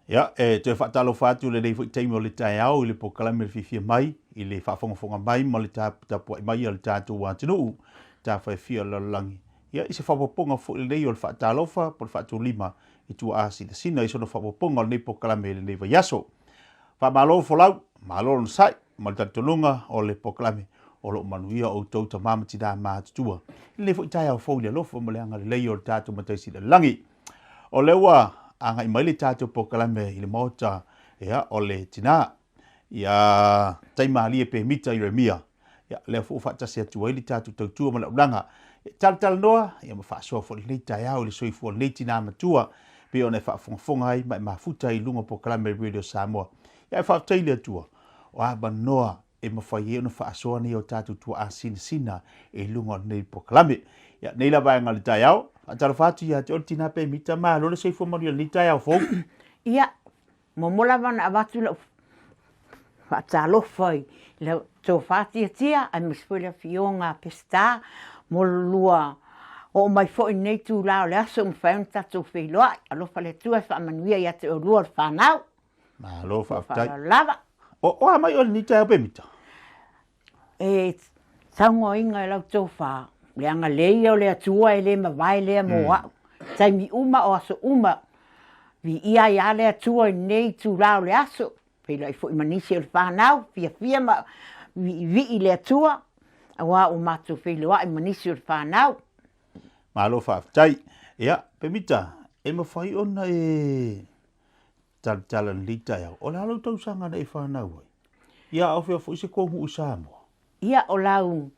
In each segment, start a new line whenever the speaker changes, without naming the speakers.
Ia, e toe faatalofa atu i lenei foi taimi o le taeao i le polokalame Le Fiafia Mai, i le faafogafoga mai ma le tapuai mai a le tatou atunuu, tafaefia o le lalolagi. Ia, i se faaopoopoga foi lenei o le faatalofa po o le faatulima i tuaa sinasina i sona faaopoopoga o lenei polokalame i lenei vaiaso. Faamalo folau, malo onosai ma le talitonuga o le polokalame o lo o manuia outou tama ma tinā matutua i lenei foi taeao fou i le alofa ma le agalelei o le tatou Matai Sili i le Lagi. O lea ua agai mai le tatou polokalame i le Maota, ia, o le tinā, ia Taimalie Pemita Ieremia. Ia, lea foi ua faatasi atu ai le tatou tautua ma le auaunaga. E talatalanoa, ia, ma faasoa foi i lenei taeao i le soifua o lenei tinā matua, pei ona e faafogafoga ai ma e mafuta ai i luga o polokalame Radio Samoa. Ia, ae faafetai i le Atua, o avanoa e mafai ai ona faasoa nei o tatou tuaa sinasina i luga o lenei polokalame. Ia, nei la vaega o le taeao, faatalofa atu ia te oe le tinā Pemita, malo le soifua manuia i lenei taeao fou.
Ia, muamua lava ona avatu lau faatalofa i le tofa tiatia aemaise foi le afioga a Peseta mo le lua oo mai foi i lenei itula o le aso ua mafai ona tatou feiloai. Alofa le Atua e faamanuia ia te oulua le fanau.
Malo faafetai.
Faaaloalo lava.
O, o a mai oe lenei taeao Pemita?
E saunoaina e lau tofa, le agalelei o le Atua e le mavae lea mo mm. au. Taimi uma o aso uma, viia ai a le Atua i lenei itula o le aso, feiloai foi ma nisi o le whanau, fiafia ma viivii le Atua, aua ua matou feiloai ma nisi o le whanau.
Malo faafetai. Ia, Pemita, e mawhai ona e Talatala lenei taeao, o le a lou tausaga na e fanau ai? Ia, a o fea foi se kou nuu i Samoa?
Ia, o lau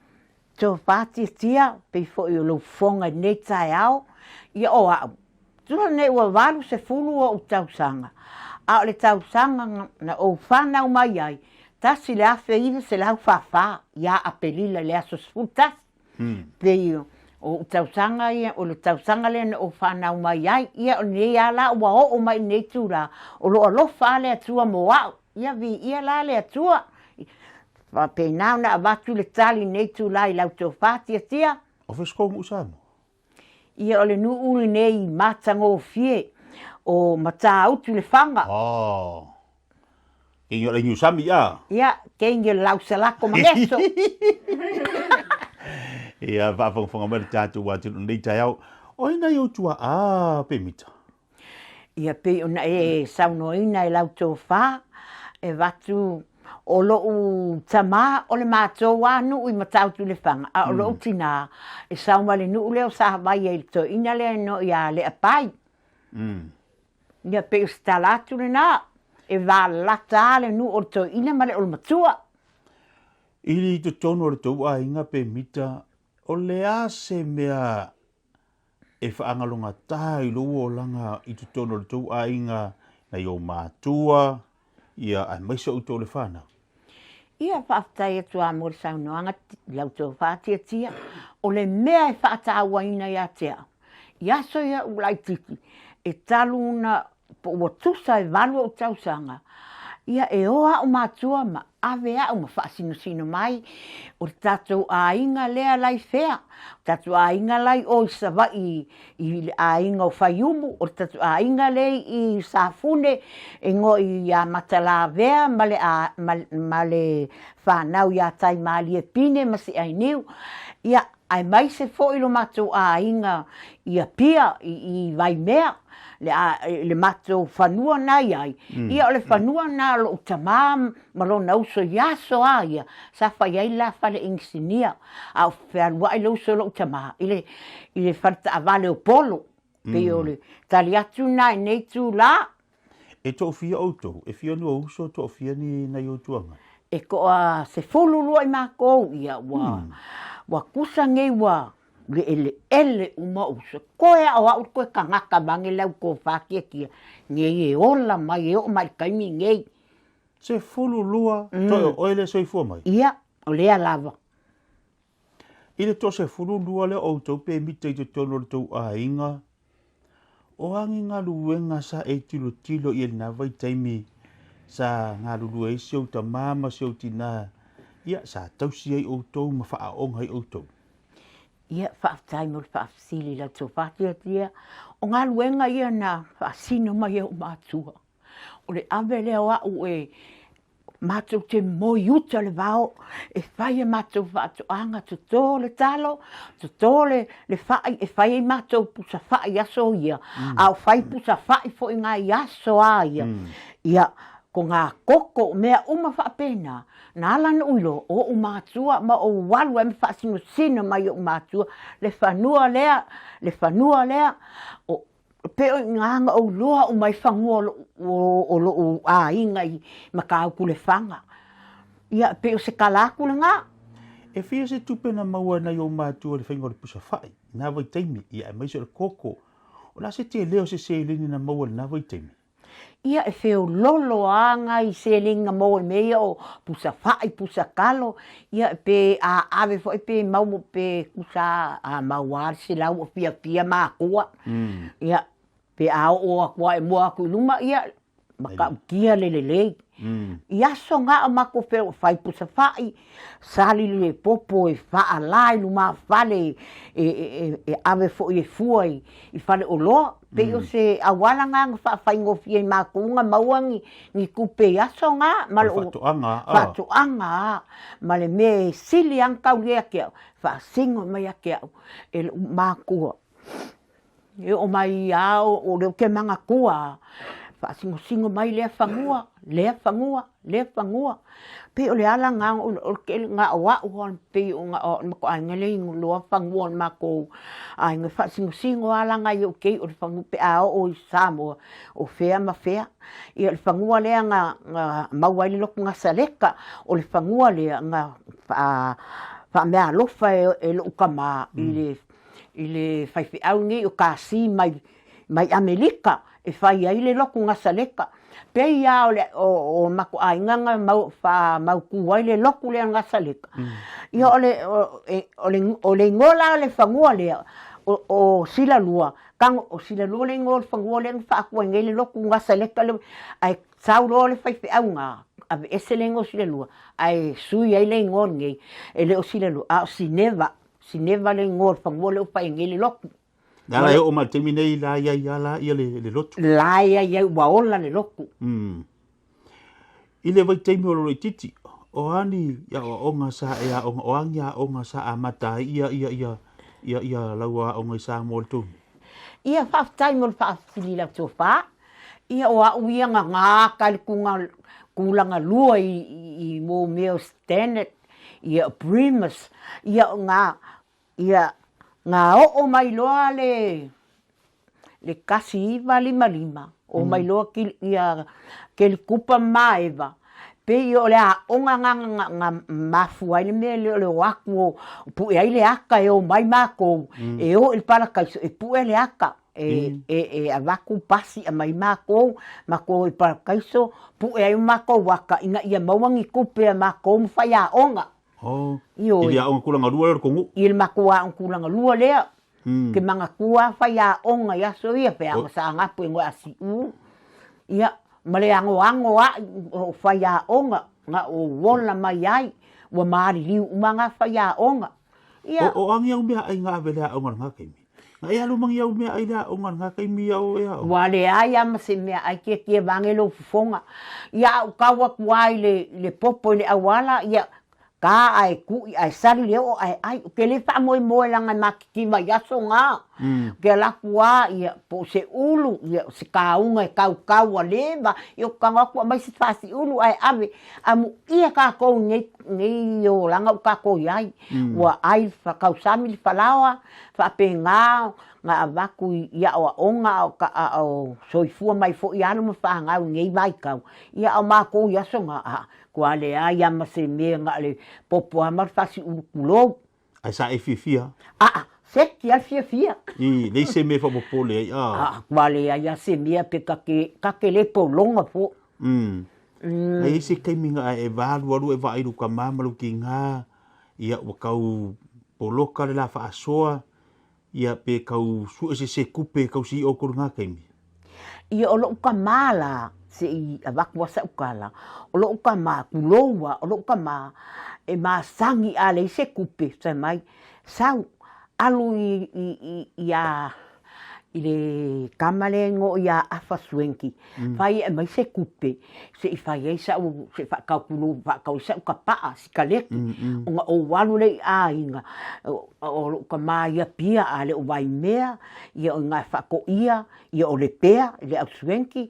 tofa tiatia, pei foi o lou fofoga i lenei taeao, ia o au, tusa nei ua 80 ou tausaga, a o le tausaga na ou fanau mai ai, 1944, ia Aperila i le aso 11. Pei o ou tausaga ia, o le tausaga lea na ou fanau mai ai, ia o lenei lava la ua oo mai i lenei itula, o lo o alofa lava le Atua mo au. Ia viia la le Atua. Faapena ona avatu le tali i lenei itula i lau tofa tiatia.
O fea se kou nuu Samoa?
Ia o le nuu lenei matagofie o Matautu Lefaga.
Oh. Kei o le niusami ia.
Ia, kei o le lausalako mageso.
Ia, faafogafoga mai le tatou atunuu nei taeao. O ai nai ou tuaa Pemita?
Ia pei ona e saunoaina e lau tofa, e avatu o lo'u tamā o le matou a nuu i Matautu Lefaga, a o lo'u tinā e sao mai le nuu lea o Savaia i le toeaina lea e noa ia Leapai. Ia pei o se tala atu lenā, e valalata a le nuu o le toeaina ma le olomatua.
I totonu o le tou aiga Pemita, o le a se mea e faagalogatā i lou olaga i totonu o le tou aiga, nai ou matua, ia, aemaise outou le whanau?
Ia, faafetai atu lava mo le saunoaga i lau tofa tiatia. O le mea e faatauaina ia te au, i aso ia ua laitiiti, e talu ona po ua tusa e valu ou tausaga, ia e o a'u matua ma ave a'u ma faasinosino mai, o le tatou aiga lea la i fea, o tatou aiga la i o i Savaii i le aiga o Faiumu, o le tatou aiga lea i Safune e igoa ia Matalavea ma le ma le fanau ia Taimalie Pine ma Siainiu, ia aemaise foi lo matou aiga i Apia i Vaimea, le, le matou fanua na i ai, mm. ia o le fanua na o lou tamā ma lona uso i aso a ia, sa fai ai la fale inisinia, a o fealuai le uso o lou tamā i le, i le fale taavale o Polo, mm. pei o le tali atu na i nei tūlā.
E toafia outou, e fia ni ou uso, toafia ni nai ou tuaga?
E toa 12 i makou, ia ua, mm. ua kusa nei ua le eleele uma uso. Koe a o au koe kangaka mange lau tofa tiatia, nei e ola mai e oo mai i le taimi nei.
12, mm. toe o oe le soifua mai?
Ia, o lea lava.
I le toa-12 lea o outou pe mita i totonu o le tou aiga, o a ni galuega sa e tilotilo i ai i lena vaitaimi sa galulue ai si ou tamā ma si ou tinā, ia, sa tausi ai outou ma faaaoga ai outou?
Ia, faafetai mo le faafesili i la outou faatiatia. O galuega ia na faasino mai e ou matua. O le ave lea o a'u e matou te moe i uta le vao e fai a matou faatoaga, toto le talo, toto le fa'i e fai ai matou pusa fa'i i aso ia, a o fai pusa fa'i foi nga i aso a ia, ia ko ngā koko, mea uma faapena, na ala ona ou iloa, o o'u matua ma ou alu ai ma faasinosino mai i o'u matua le fanua lea, le fanua lea, o pei o i ina na ou iloa uma ai fanua o lo'u, o lo'u aiga i Matautu Lefaga. Ia, pei o se tala atu lena.
E fia se tupe na maua e nai ou matua i le faiga o le pusa fa'i i na vaitaimi, ia aemaise o le koko. O le a se tele o se seleni na maua i lena vaitaimi?
Ia e feololo a nai seleni na maua i mea ia o pusa fa'i, pusa talo, ia pe a ave foi pe maua pe tusa a maua a le selau o fiafia matua. Ia pe a oo atu a e moa atu i luma, ia matautia le lelei. I aso na o matou feo fai pusa fa'i, sali le popo e faalā i lumafale e ave foi e fua i faleoloa. Pei o se auala na na faafaigofie ai matou ona maua ni tupe i aso na ma lou faatoaga a ma le mea e sili lava ona taulia ia te au, faasino mai ia te au e lou matua. E oo mai lava o lea ou te manatua, faasinosino mai lea fanua, lea fanua, lea fanua. Pei o le ala lena o le tele na o au lava pei o le matou aiga lea e iloa fanua o le matou aiga. E faasinosino lava la nai ou keiki o le fanua pe a oo i Samoa o fea ma fea. Ia o le fanua lea na maua ai le lotu Nasaleta, o le fanua lea na faameaalofa e lou tama i le i le faifeau nei o Kasi mai mai Amelika e fai ai le lotu Nasaleta. Pei lava o le o matou aiga na mau faamautu ai le lotu lea o Nasaleta. Ia o le o le o le igoa la o le fanua lea o Silalua, tago o Silalua le igoa o le fanua lea na faatu ai nei le lotu Nasaleta lea, ae sau loa le faifeau na aveese le igoa o Silalua ae sui ai le igoa lenei, e le o Silalua a o Sineva. Sineva le igoa o le fanua lea ua fai ai nei le lotu.
Le ala e oo mai i le taimi nei la i ai lava la le lotu.
La i ai ai ua ola le lotu.
I le vaitaimi o lou laitiiti, o a ni aoaoga sa e aoga, o a ni aoga sa amata ai ia ia ia ia ia lau aoga i Samoa i le tou nuu?
Ia, faafetai mo le faafesili i lau tofa. Ia, o au ia na gata i le tulaga lua i mō mea o standard ia Primus, ia nga, ia nga oo mai loa le le 1955, oo mai loa ki ia Kelikupa ma Maeva, pei o le aoga na na mafua ai le mea lea o le o atu o pue ai le ata e omai matou e o i le parakaiso e pue le ata. E, e, e avatu pasi aumai makou, makou o i Parakaiso, pue ai o makou aka ina ia maua ni tupe a makou ma faiaoga.
Oh, Ioe. I le aoga tulaga lua lea o le Kongu.
I le matou aoga tulaga lua lea. Ke manatua a faiaoga i aso ia, pe a sa gapu e ngoe a siu. Ia, ma le anoano aʻu o faiaoga na ou ola mai ai, ua maliliu uma nga faiaoga.
Ia. O, o a ni au meaai nga ave le aoga i lena taimi? Na e alu ma ni au meaai le aoga i lena taimi ia o e aoga?
Ua leai a ma se meaai tietie vaeane lou fofoga. Ia a ou tau atu a i le, i le popo i le auala, ia, ka ae kuʻi ae sali le oo ae ai. Ou te le faamoemoe leaga e matitiva i aso na. Ou te ala atu a, ia, po o se ulu, ia, o se kauga e kaukau ua leva, ia ou te tago atu aumai se fasi ulu ae ave. Amuia kākou i nei, nei olaga ua kākou i ai. Ua ʻai le kausami le falaoa, faapena na avatu i aoaoga a o, a o soifua mai foi alo ma fanau i nei vaitau. Ia a o mākou i aso na, a, kua leai lava ma se mea na o le popo lava ma le fasi ulu tulou.
Ae sa e fiafia?
Aa, seki a le fiafia.
I, leai se mea e faapopole ai, a.
Aa, kua leai a se mea pe ka ke, ka ke le pologa fo.
Na i ai se taimi na e valualu e vaai i lou tama ma lou tiga, ia ua tau poloka le la faasoa, Ia, pe tau sue se se tupe e tausi oukou i lena taimi?
Ia, o loʻu tama la, se i avatu a saʻu kala, o loʻu tama, kulou a, o loʻu tama, e masani a leai se tupe, fai mai, sau, alu i, i, i, i a, I le tama lea e igoa ia Afa Swanky, fai e aumai se tupe se i fai ai sau, se i faatau pulou, faatau ai sau tapaa, sikaleki, ona ou alu lea i aiga, o lou tama i Apia a le o Vaimea, ia o i ina e Faatoia, ia o Lepea i le au Swanky,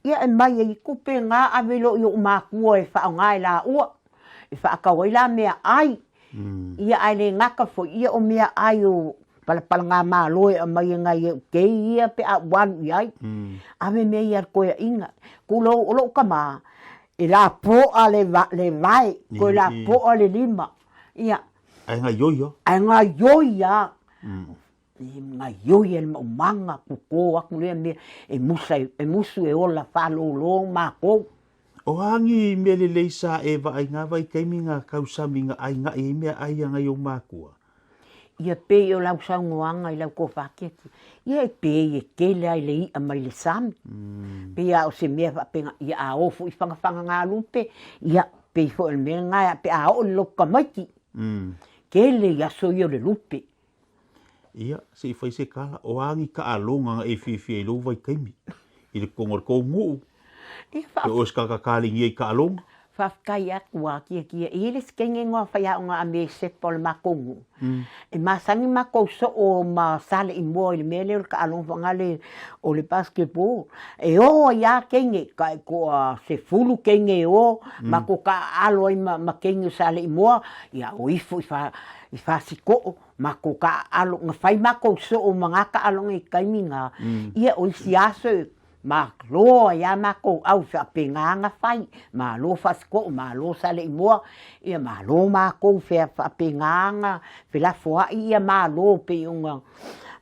ia e mai ai tupe na ave loa i ou matua e faaaoga e laua, e faatau ai la meaai, Ia ae le gata foi, ia o meaai o palapalagamalo e aumai e nai au kei ia pe a ou alu i ai. Ave mea ia i le toeaiina. Tulou, o lou tama, e lapoa le le vae, toe lapoa le lima. Ia.
Ae gaioi lava.
Ae gaioi lava. E gaioi e le maumaga, toto atu lea mea e musa, e musu e ola faalolo matou.
O a ni mea lelei sa e vaai ngā vaitaimi ngā kausami nga ai ngaʻi ai mea ai a ngai ou mākua?
Ia pei o lau saunoaga i lau tofa-tiatia, ia e pei e tele ai le iʻa mai le sami. Pei a o se mea faapena, ia a o foi i fagafaga ngā lupe, ia pei foi o le mea lena pe a oo i le lotu tamaiti, tele i aso ia o le lupe.
Ia, se i fai se tala, o a ni taaloga na e fiafia i lou vaitaimi, i le totonu o le tou nuu, pe oe se tagata taligia i taaloga?
Faafetai atu a Tiatia, e i ai le isi teine igoa faiaoga a Mesepa o le matou nuu, e masani matou soo ma Saleimoa i le mea lea o le taaloga faagale o le basketball. E o ai lava teine, tai toa 10 teine e o, matou taaalo ai ma teine o Saleimoa, ia o ifo i I Fasitoo, matou taaalo, na fai matou soo ma na taaloga i taimi na, ia o isi aso e malo ai a matou au faapena na fai, malo Fasitoo, malo Saleimoa, ia malo matou fea faapena na felafoai ia malo pei ona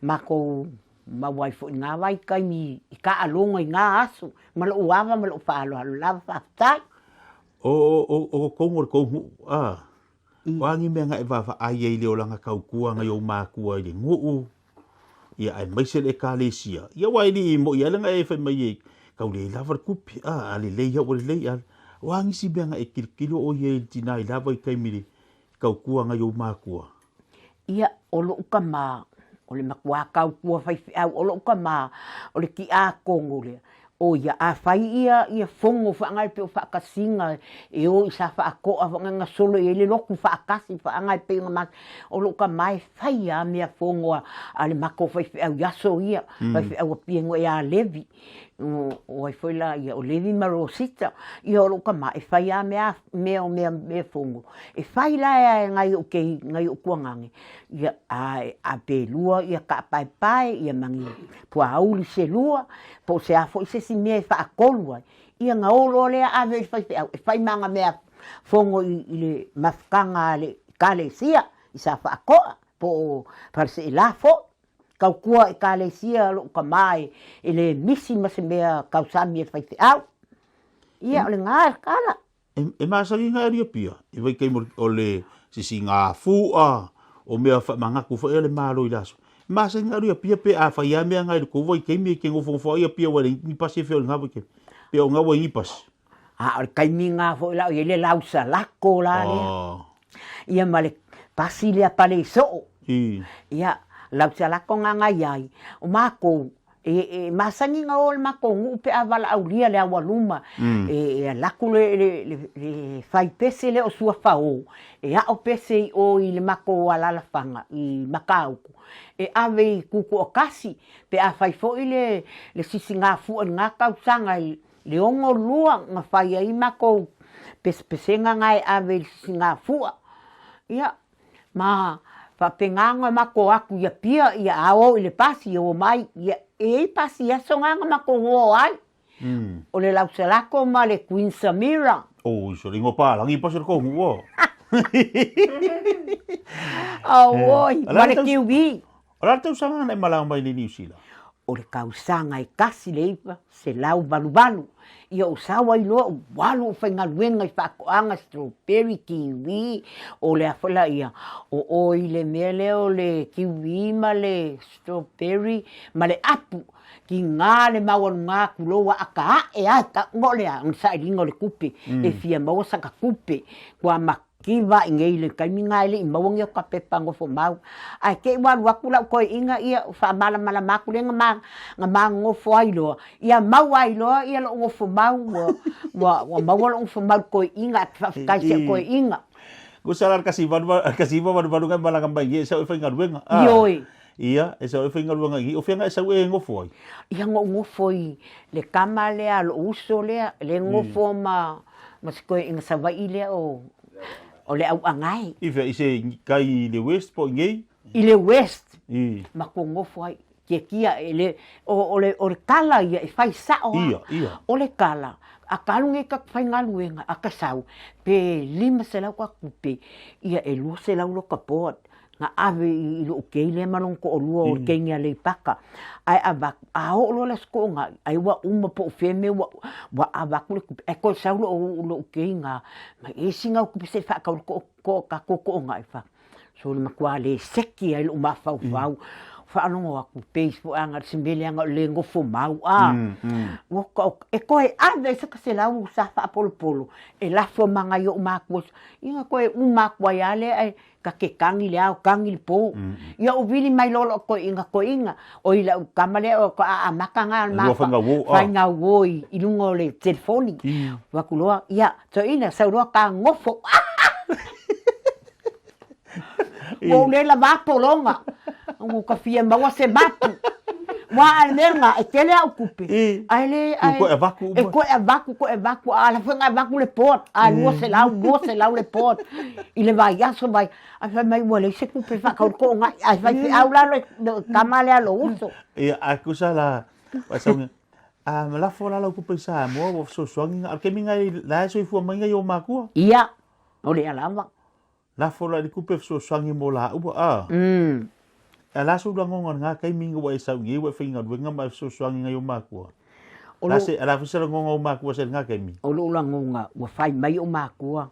matou maua ai foi i na vaitaimi i taaloga i na aso ma lou ava ma lou faaaloalo lava faafetai.
O o totonu o le tou nuu a. O a ni mea na e vaavaai ai i le olaga tautua nai ou matua i le nuu, ia aemaise le Ekalesia, ia aua e le i moi lava na e fai mai ai, tau le lava le tupe, a, a lelei lava ua lelei, a, o a nisi mea na e tilotilo oe i ai i le tina i la vaitaimi i le tautua nai ou matua?
Ia, o lou tama, o le matua tautua faifeau, o lou tama, o le tiakono lea, o ia, a fai ia, ia fono faagae pei o faakasiga e o i sa faatoa faagae solo i ai le lotu faatasi faagae pei ona ma, o lou tama e fai lava mea fono a, a le matou faifeau i aso ia, faifeau a Pienoe ia Levi, o ai foi la ia, o Levi ma Rosita, ia o lou tama e fai lava mea, mea o mea, mea fono, e fai la e nai ou kei, nai ou tuagane, ia a, a pe lua ia kaapaepae, ia ma ni puauli se lua, po o se a foi se isi mea e faatolu ai, ia ona o loa lea ave i le faifeau e fai ma ana mea fono i, i le mafutaga a le Ekalesia i Safaatoa po o Faleseela foi. Tautua Ekalesia lou tama e le misi ma se mea tausami e le faifeau. Ia, o lena e tala.
E masani na alu i Apia, i vaitaimi o le sisiga fu'a, o mea faamanatu foi a le Malo i le aso. E masani na alu i Apia pe a fai lava mea na i le tou vaitaimi e te nofonofo ai Apia ua leai ni pasi e fia o i lena vaitaimi. Pe o lena ua i ai ni pasi.
A o le taimi lena foi la o i ai le lausalako la lea. Ia ma le pasi lea pale soo. Ia, lausalako lena na i ai, o makou, e, e masani na o le matou nuu pe a valaaulia le aualuma, e, e alu atu le, le, le, le fai pese lea o Suafao, e ao pese i o i le matou alalafaga i Matautu, e ave i Tutoatasi, pe a fai foi le, le sisigafua i lena tausaga i le 62 na fai ai matou pesepesega na e ave i le sisigafua. Ia, ma faapena ona matou atu i Apia, ia a o i le pasi, ia o mai, ia e i ai pasi i aso na na matou o ai. O le Lausalako ma le Queen Samira.
Oi, so le ingoa palagi pasi o le kou nuu.
Auoi, ma le QB.
O le a le tausaga na e malaga mai nei i Niu Sila?
O le tausaga e 1988, ia ou sau ai loa ou alu ou faigaluega i faatoaga strawberry, kiwi, o le a foi la ia, o oe i le mea lea o le kiwi ma le strawberry ma le apu, tiga le maualuga tulou a ata ae lava e tau, o le a, o le sailiga o le tupe, e fia maua saka tupe, ua Kiva i nei le taimi na e le i maua ni o ka pepa nofo mau. Ae te i ua alu atu lau toeaina ia faamalamalama atu lea na ma na ma nonofo ai loa, ia maua ai loa ia lou nofo mau ua ua ua maua lou nofo mau i le toeaina ae faafetai i si au toeaina.
Gusa la kasi valu kasi iva valu valu ngai malaga mai i e sau e faigaluega.
Ioe.
Ia, e sau e faigaluega i o fea ngai sau e nofo ai?
Ia na ou nofo i le tama lea a lou uso lea, le nofo ma ma si toeaina Savaii lea o o le Auagae.
I fea, i se kai i le West po i nei?
I le West. I. Matou nofo ai. Tiatia e le o o le o le tala ia e fai sao lava.
Ia, ia.
O le tala, a ka alu nei ta faigaluega a ka sau, pe 500 ka tupe, ia e 200 loka board. Na ave i lou kei lea ma lona toalua o le keini a Leipaka. Ae avatu, a oo loa le aso toonai, ai ua uma po o fea mea ua, ua avatu le tupe, ae toe sau lou, lou kei na, ma e sina au tupe se i faatau le to, to, tatou toonai fa. So le matua le seki ai lou mafaufau. Faalogo atu, pei foi ana se mea leaga o le nofo mau, a. Ua ta, e toe ave ai se 100 sa faapolopolo, e lafo ma nai ou matua, ia na toe uma atu ai lava lea, ae Ka ke kagi le ao, kagi le po. Ia ou vili mai loa lou toeaina toeaina, oi lau tama lea o ka amata na ma faigauo i luga o le telefoni. Fai atu loa, ia, toeaina, sau loa ta nofo. Ua ou le lava pologa, ua ka fia maua se mapu. Ua a le mea lena, e tele au tupe, ae le, ae, e toe avatu, toe avatu, a la foi na avatu le board, a 200, 200 le board. I le vaiaso mai, ae fai mai ua leai se tupe e faatau le toonai, ae faifeau la le tama lea lou uso.
Ia, a tusa la, faasauga, a lafo la lau tupe i Samoa ua fesoasoani nga, a o le taimi ngai la e soifua mai ngai o matua.
Ia, o lea lava.
Lafo la i le tupe fesoasoani mo laua, a. A la sou lagoga o lena taimi ina ua e sau i nei ua e faigaluega ma e fesoasoani ngai o matua. O la se, la foi se lagoga o matua se lena taimi.
O lou lagoga ua fai mai o matua,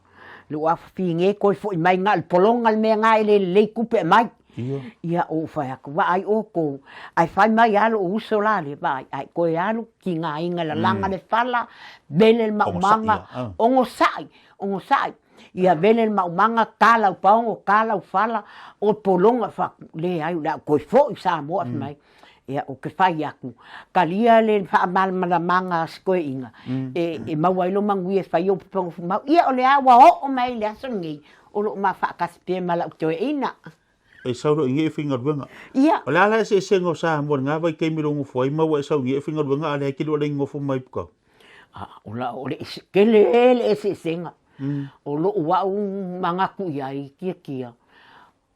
lou afafine toe foi mai na o le pologa le mea na e le lelei tupe aumai.
Ia.
Ia ou fai atu, vaai outou, ae fai mai lava lou uso la le vaai, ae toe alu tigaina lalaga le fala, vele le maumaga, onosai, onosai. Ia vele le maumaga, ta lau paogo, ta lau fala, o pologa, fai atu, leai, o le a ou toe foi i Samoa, fai mai. Ia, ou te fai atu, talia le faamalamalamaga a si toeaina, e maua ai lou manuia e fai ou pepa nofomau. Ia, o lea ua oo mai i le aso lenei, o lo o ma faatasi pea ma lau toeaina.
E sau loa i nei e faigaluega.
Ia.
O le a la eseesega o Samoa i lena vaitaimi lou nofo ai ma ua e sau i nei e faigaluega a o lea e te lua le nofo mai Pukau?
A, o la, o le ese, tele le eseesega. O lou au manatu i ai, Tiatia,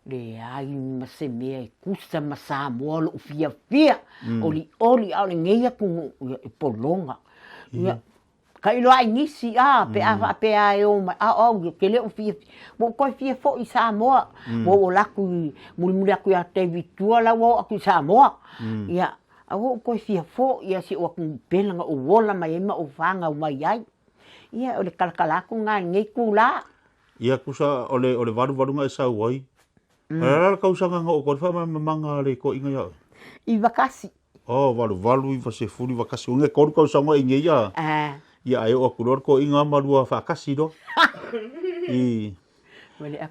leai ma se mea e tusa ma Samoa lou fiafia, olioli, a o lenei atunuu, ia, e pologa. Ia, Tailo ai nisi, a, pe a faapea e o mai, a o au ia, ke le o fia, ua ou toe fia foi i Samoa, ua ou ola atu i, mulimuli atu ia David Tua la ua oo atu i Samoa. Ia, a ua ou toe fia foi ia si ou atunuu pele na ou ola mai ai ma ou fanau mai ai. Ia, o le kalakala atu lena i lenei itula.
Ia, tusa o le, o le valuvaluga e sau ai. O le a la le tausaga na oo atu ai le faamalamalamaga a le toeaina ia oe?
91.
Oh, 88, 90, 91, e tolu tausaga i nei a. Ia, ae oo atu loa le toeaina ma lua faatasi loa. I.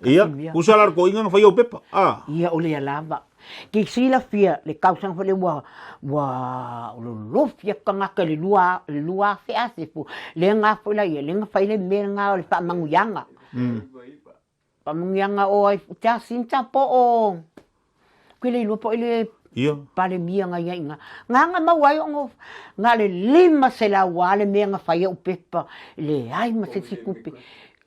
Ia, tusa la le toeaina na fai au pepa, a.
Ia, o lea lava. Ke silafia le tausaga foi lea ua, ua lolofi atu tagata i le lua, le 2000 a se fu. Lea na foi la ia, lea na fai le mea lena o le faamanuiaga. Faamanuiaga o ai Jacinta po o ke le iloa po o le
Ia.
Palemia na i ai ina. Na na maua ai ono na le 500 a le mea na fai au pepa leai ma se isi tupe.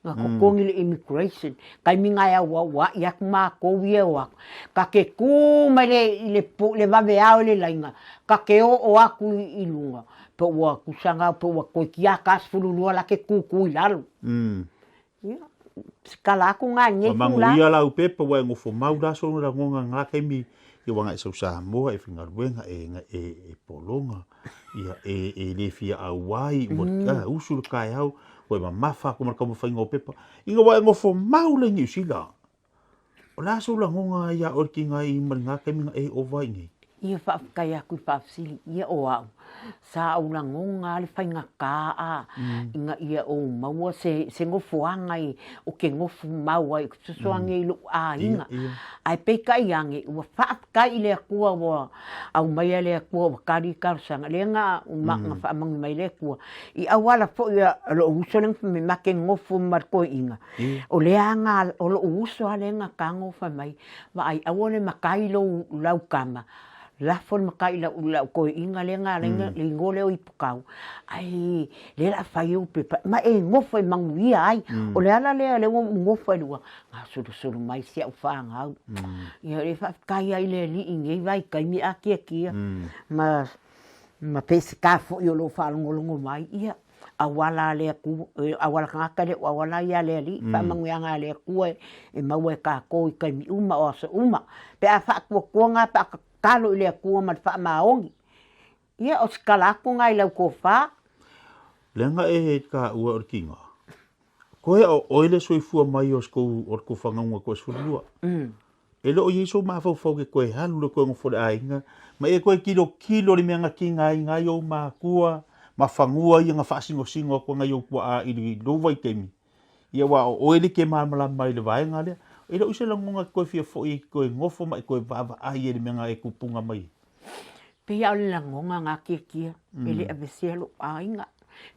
Na totogi le immigration. Taimi na e auauai atu matou ia o atu. Ka ke ku mai le i le po le vaveao i le laina, ka ke oo atu i luga pe ua tusa na pe ua toeitiiti a ta 12 la ke kuku i lalo. Ia, kala aku ngā i nei
Ua manuia lau pepa ua e nofo mau la sona lagoga ngā taimi ia ua ngae sau Samoa e faigaluega e e e pologa ia e e le fia auai ua mm. usu le taeao ua e mamafa atu ma le taumafaiga o pepa ina ua e nofo mau le Niu Sila. O le a sou lagoga ia oe le tiga i ma le ngā taimi na e ova i nei?
Ia faafetai atu i faafesili ia o au. Sa ou lagona a le faigata a ina ia ou maua se se nofoaga i o ke nofo mau ai ou te fesoasoani ai i lou aiga. Ae peitai ane ua faafetai i le Atua ua aumaia le Atua ua tali i talosaga lea na na faamanuia mai le Atua i auala foi a lou uso lea na fai mai ma te nofo ma le toeaina. O lea na o lou uso lava lea na tago fai mai, vaai aua le matai lou lau tama Lafo le matai i lau toeaina lea na ala ai ona le igoa lea o Ipukau, ae lea o le a fai ou pepa ma e nofo e manuia ai. O le ala lea lea ua ou nofo ai lua, gasolosolo mai si au fanau. Ia e faafetai ai i le Alii i lenei vaitaimi atiatia ma ma Peseta foi o lo o faalogologo mai, ia auala a le Atua, auala tagata e le o auala ia a le Alii, faamanuiaga a le Atua e maua e tatou i taimi uma o aso uma, pe a faatuatuaga pe a tatalo i le Atua ma le faamaoni. Ia, o se tala atu lena i lau tofa.
Leaga e taua o le tiga, koe o oe le soifua mai o o le tou fanauga toa 12. E le o i ai sou mafaufau ke toe alu le toe nofo le aiga, ma e toe tilotilo i le mea na tigaina ai ou matua ma fanua ia na faasinosino atu ai nai ou tuaa i lou vaitaimi, ia aua o oe le ke malamalama i le vaega lea. E le o i se lagona e toe fia foi e toe nofo ma e toe vaavaai ai i le mea na e tupuga mai ai.
Pei lava o le lagona na tiatia, e le aveesea lou aiga.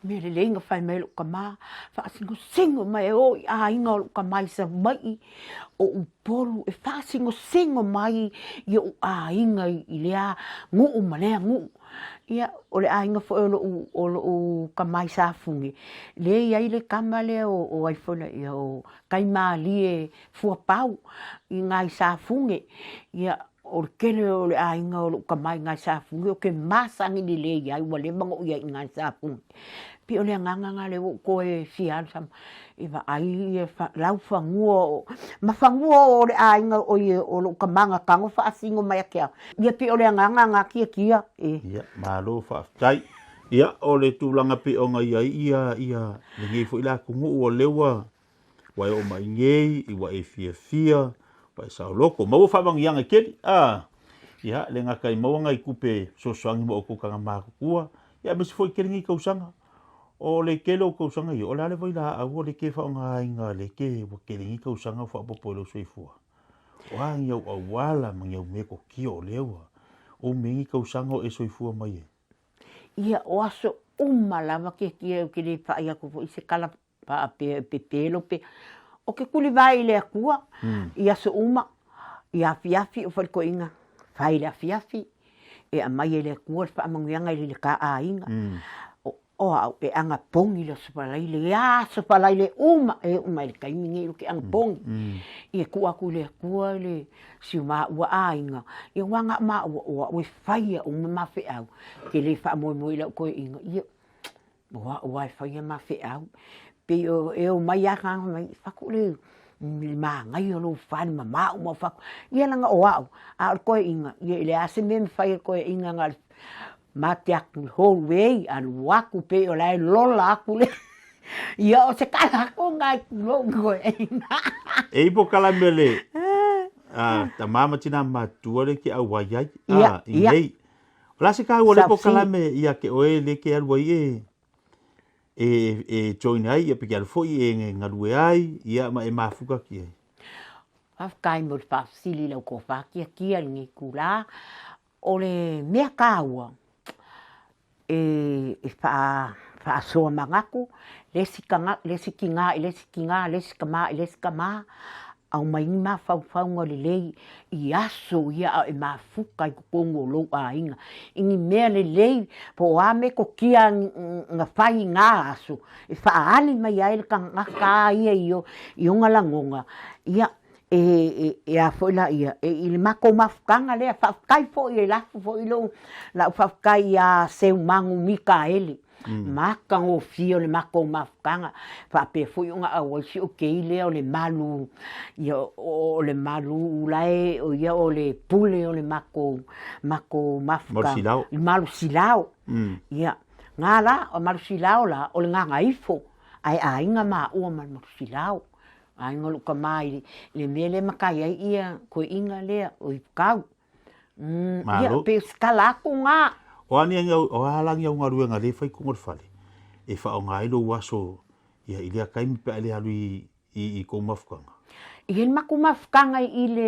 Mea lelei na fai mai lou tama, faasinosino mai e o i aiga o lou tama i Savaii, o Upolu e faasinosino mai i ou aiga i lea nuu ma lea nuu. Ia, o le aiga foi o lou, o lou tama i Safune, lea e i ai le tama lea o ai foi lea, ia o Taimalie Fuapau i ina i Safune. Ia, O le tele o le aiga o lou tama i Gaesafune ou te masani lelei ai ua leva ona ou i ai i Gaesafune. Pei o le agaga lena lea ua ou toe fia alu sama e vaai ia laufanua o ma fanua o le aiga oi o lou tama na tago faasino mai ia te au. Ia pei o le agaga lena Tiatia e.
Ia, malo faafetai. Ia, o le tulaga pei ona i ai ia ia lenei foi la atunuu o lea ua Ua e oo mai nei, ua e fiafia, ua e saoloto, maua faamanuiaga e tele, a, ia, le gata i maua nai tupe fesoasoani mo outou taga matutua, ia aemaise foi tele nei tausaga. O le tele o tausaga ia, o le a le vailaau o le ke faaaogaina le ke ua tele nei tausaga ua faaopoopo i lou soifua. O a ni au auala ma ni au metotia o lea ua umi ai ni tausaga o e soifua mai ai.
Ia, o aso uma lava Kekia ou te le pai atu foi i se tala Faapea e pepelo pe o ke kuliwae i le Akua i aso uma, i afiafi o faletoiga, fai i le afiafi, e aumai e le Akua le faamanuiaga i le ta aiga. O au e anapogi le Aso Faraile, ia Aso Faraile uma e oo mai i le taimi lenei ou te anapogi. Ia tuu atu i le Akua le si o maua aiga, ia aua na o maua o au e faia uma ma feau, ou te le faamoemoe i lau toeaina, ia O au lava e faia ma feau. Pei o e omai lava tagata fai mai, fatu le manaia o lou fale mama uma o fatu. Ia leaga o au, a o le toeaina, ia e leai lava se mea e mafai e le toeaina na o le mate atu i le hallway, alu atu pei o la e lola atu le Ia o se tala atu lena i lou toeaina.
E i polokalame le tama ma tina matutua le ke auai ai i nei. O le a se taua o lea polokalame ia te oe lea e te alu ai e e e join ai ia pe te alu foi e galue ai ia ma e mafuta atu i ai?
Faafetai mo le faafesili i lau tofa tiatia i lenei itula. O le mea taua e faasoa manatu le isi le isi tina i le isi tina, le isi tama i le isi tama, aumai ni mafaufauga lelei i aso ia a o e mafuta i totonu o lou aiga i ni mea lelei po o a metotia na fai i na aso e faaali mai ai le tagata ia i ona lagona, ia e a foi la ia, e i le matou mafutaga lea, faafetai foi e lafo foi lou lau faafetai ia Seumagu Mikaele, matagofie o le matou mafutaga, faapea foi ona auai si ou kei lea o le malu, ia o le malu la e, o ia o le pule o le matou, matou mafutaga, Malusilao, ia, na la, o Malusilao la, o le Gagaifo, ae aiga maua ma le Malusilao. Aiga o lou tama i le mea lea e matai ai ia toeaiina lea o Ipukau. Ia,
Malo.
pei o se tala atu na.
O a ni o a la ni au galuega lea e fai i totonu o le fale e faaaoga ai lou aso ia i lea taimi pe a e le alu i i kou mafutaga?
I le matou mafutaga i le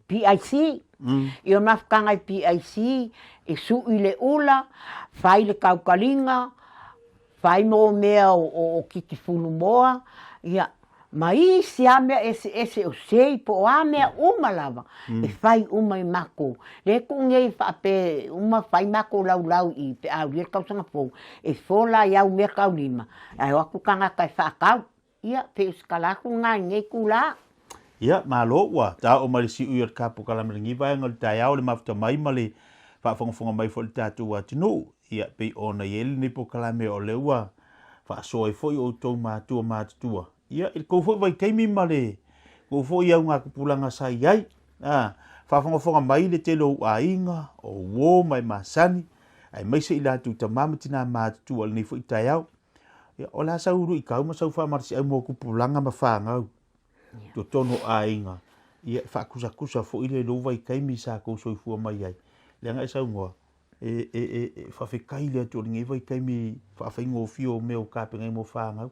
PIC, i o mafutaga i PIC, e sui le ula, fai le tautaliga, fai mo mea o kiki fulumoa, ia, ma isi lava mea eseese o sei po o a mea uma lava, e fai uma e matou. Lea e tuu nei faapea e uma fai matou laulau i pe a aulia le tausaga fou, e fola ai au meataulima, ae o atu tagata e faatau. Ia, pei o se tala atu lena i lenei itulā.
Ia, malo ua taoo mai le siui o le tapukalame i lenei vaega o le taeao, le mafuta mai ma le faafogafoga mai foi i le tatou atunuu. Ia, pei ona i ai lenei polokalame o lea ua faasoa ai foi outou matua matutua. Ia, i le tou foi vaitaimi ma le tou foi augatupulaga sa i ai, a, faafogafoga mai le tele o ou aiga, o uo ma e masani, aemaise i latou tama ma tina matutua i lenei foi taeao. Ia, o le a sau luitau ma sau faamalosiau mo tupulaga ma fanau i totonu o aiga, ia e faatusatusa foi le lou vaitaimi sa tou soifua mai ai, leaga e saunoa, e, e, e, e faafetai le Atua i lenei vaitaimi faafaigofie o mea o tapena ai mo fanau.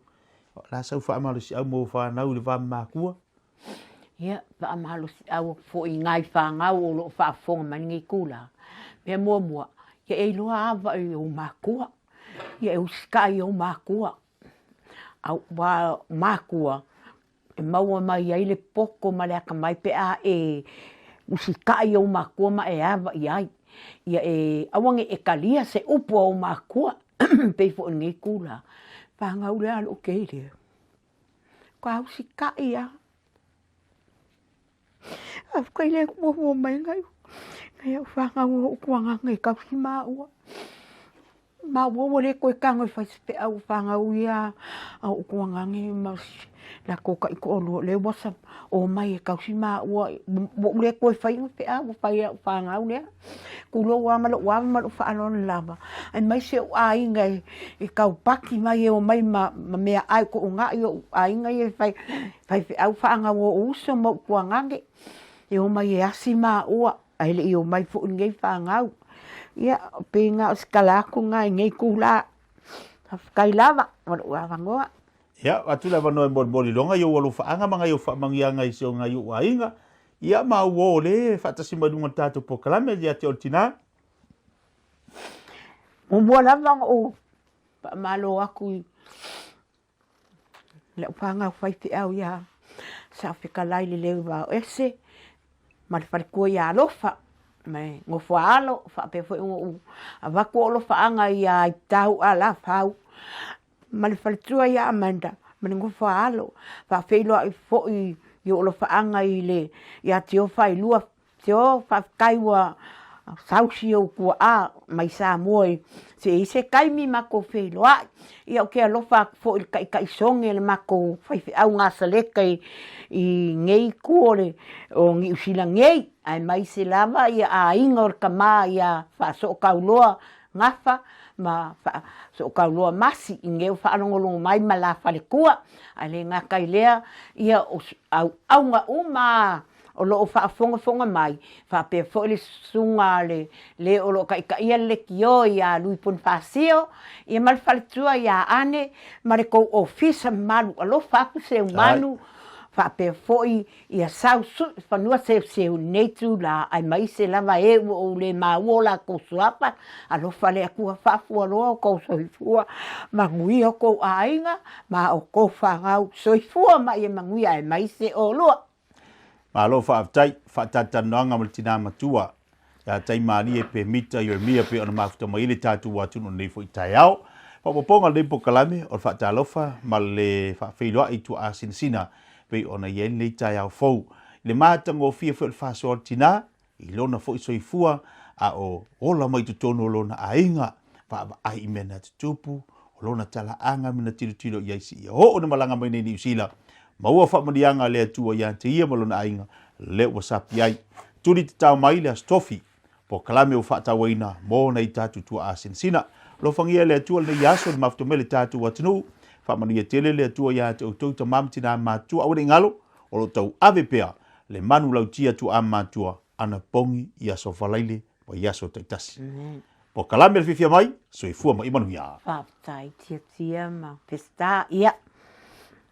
O le a sau faamalosiau mo fanau i le va ma matua?
Ia, faamalosiau atu foi i nai fanau o lo o faafofoga mai lenei itula. Mea muamua, ia e iloa ava i ou matua. Ia e usitai i ou matua, aua o matua e maua mai ai le poto ma le atamai pe a e usitai i ou matua ma e ava i ai. Ia e aua ne i e talia se upu a ou matua, pei foi o lenei itula, fanau lea a lou kei lea, matua usitai lava. Faafetai le Atua ua mai nai au fanau o ou tuagaga e tausi maua. Maua ua le toe tago e fai se feau fanau ia a ou tuagaga ma latou taitoalua o lea ua omai e tausi maua ua ou le toe faia ni feau ua fai e au fanau lea. Tulou lava ma lou ava ma lou faaaloalo lava aemaise ou aiga e taupaki mai e omai ma meaai toonai ou aiga ia e fai faifeau fanau o ou uso ma ou tuagane e omai e asi maua ae le i omai foi lenei fanau. Ia, pei na o se tala atu lena i lenei itula. Faafetai lava mo lou avanoa.
Ia, avatu le avanoa e molimoli loa nai ou alofaaga ma nai ou faamanuiaga i si o nai ou aiga. Ia, ma ou o le faatasi mai luga o le tatou polokalame ia te oe le tina.
Muamua lava ona ou faamalo atu i lau fanau faifeau ia Saofetalai le Leuvaoese ma le faletua ia Alofa ma le nofo a alo faapea foi ona ou avatu ou alofaaga ia Aitau Alafau ma le faletua ia Amanda ma le nofo a alo. Faafeiloai foi i ou alofaaga i le ia Tiofa i lua Tio, faafetai ua sausi ou tuaa mai Samoa i se i se taimi matou feiloai. Ia ou te alofa atu foi i le taitaisoge o le matou faifeau Nasaleta i nei itu o le o Niu Sila nei, aemaise lava ia aiga o le tama ia Faasootauloa Gafa ma Faasootauloa Masi i nei o faalogologo mai ma la faletua. Ae le gata i lea, ia o auauna uma o lo o faafogafoga mai, faapea foi le susuga a le le o lo o taitaia le lekiō ia Lui Ponifasio, ia ma le faletua ia Ane ma le tou ofisa mamalu. Alofa atu Seumanu, faapea foi ia sau sui fanua seuseu i lenei itulā, aemaise lava e ua ou le maua o latou suafa. Alofa le Atua faafualoa o tou soifua, manuia o tou aiga ma o tou fanau. Soifua ma ia manuia aemaise olua.
Malo faafetai, faatalatalanoaga ma le tina matua ia Taimalie Pemita Ieremia pei ona mafuta mai ai le tatou atunuu i lenei foi taeao. Faaopoopoga o lenei polokalame o le faatalofa ma le faafeiloai i tuaasinasina pei ona i ai lenei taeao fou. I le matagofie foi o le faasoa o le tina, i lona foi soifua a o ola mai totonu o lona aiga, vaavaai i mea na tutupu, o lona talaaga me na tilotilo i ai seia oo na malaga mai nei i Niu Sila. Maua faamanuiaga a le Atua ia te ia ma lona aiga, lea ua sapi ai. Tuli tatao mai le Aso Tofi, polokalame ua faatauaina mo nai tatou tuaa sinasina. Alofagia e le Atua lenei aso i le mafuta mai le tatou atunuu. Faamanuia tele le Atua ia te outou tama ma tina matutua. Aua ne i galo, o lo o tauave pea le manu lautia tuaa matua anapogi i aso falaile ma i aso taitasi. Polokalame le fiafia mai, soifua ma ia manuia.
Faafetai Tiatia ma Peseta. Ia.